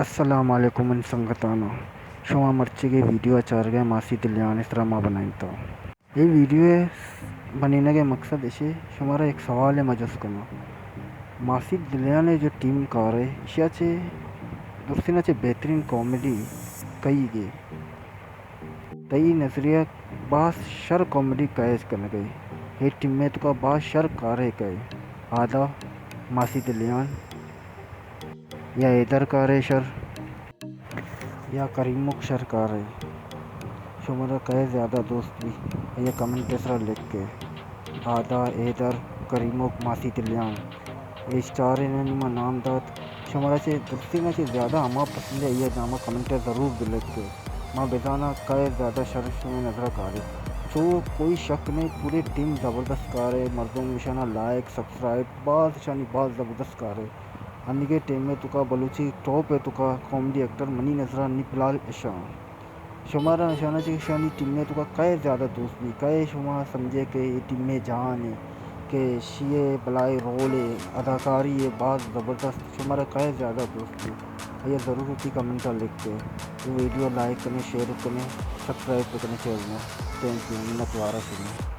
السلام علیکم من سنگتانو، شما مرچیگے ویڈیو ءَ چارگئے ماسی دلیان ءِ سرا ما بنائینتا۔ اے ویڈیو ءِ بنینگ ءِ مقصد اشے شمارا یک سوالے ما جست کناں۔ ماسی دلیان ءِ جو ٹیم کار ءِ ایشی ءَ چہ درستین ءَ چہ بہترین کامیڈی کئی گے؟ تئی نظریہ باز شر کامیڈی کئے اچ کنگ ءَ؟ اے ٹیم ءِ توکا باز شر کارے کئے؟ آدا ماسی دلیان یا حیدر کارے شر یا کریمک شر کارے؟ شمارا کئے زیادہ دوست بی؟ آئی ءَ کمنٹ ءِ سرا لکھ کے۔ آدا، حیدر، کریمک، ماسی دلیان۔ اے چاریں ءِ نی ما نام دات۔ شمارا چہ درستین ءَ چہ زیادہ ہما پسند ءَ، آئی ءِ نام ءَ کمنٹ ءَ ضرور بلکھ کے۔ ما بزاناں کئے زیادہ شر شمئے نظر ءَ کارے۔ چو کوئی شک نہیں، پورے ٹیم زبردست کارے، مردم اشانا لائک، سبسکرائب، باز اشانی باز زبردست کارے۔ انیگے ٹیم ءِ توکا بلوچی ٹاپ ءِ توکا کامیڈی ایکٹر منی نظر ءَ نی بلال اشاں۔ شمارا اشانا چہ اشانی ٹیم ءِ توکا کئے زیادہ دوست بی، کئے شما سمجھے کہ اے ٹیم ءِ جان اے، کہ اشی ءِ بلاہیں رول اے، اداکاری اے باز زبردست، شمارا کئے زیادہ دوست بی؟ آئی ءَ ضرور وتی کمنٹ ءَ لکھ کے۔ اے ویڈیو ءَ لائک کنے، شیئر کنے، سبسکرائب بکنے چینل ءَ۔ تھینک یو، منت وار آں شمئے۔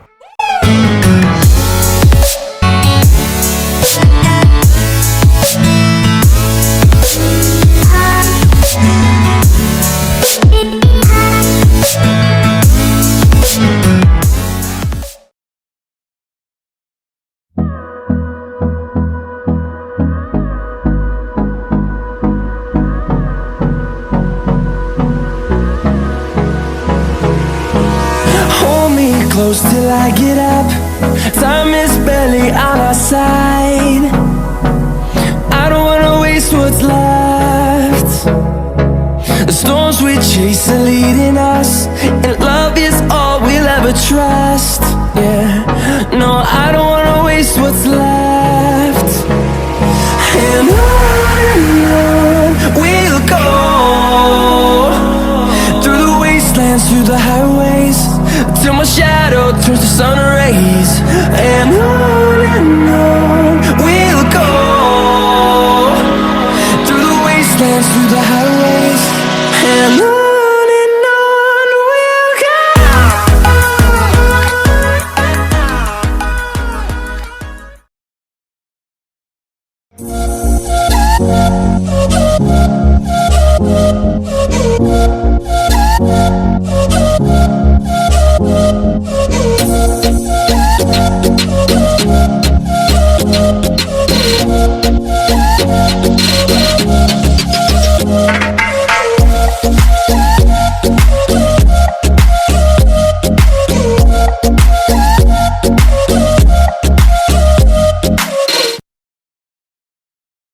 Hold me close till I get up. Time is barely on our side. I don't wanna waste what's left. The storms we chase are leading us, and love is all we'll ever trust. Yeah, no, I don't wanna waste what's left. And on and on we'll go, through the wastelands, through the highways, till my shadow turns to sun rays. And on and on we'll go, through the wastelands, through the highways, and on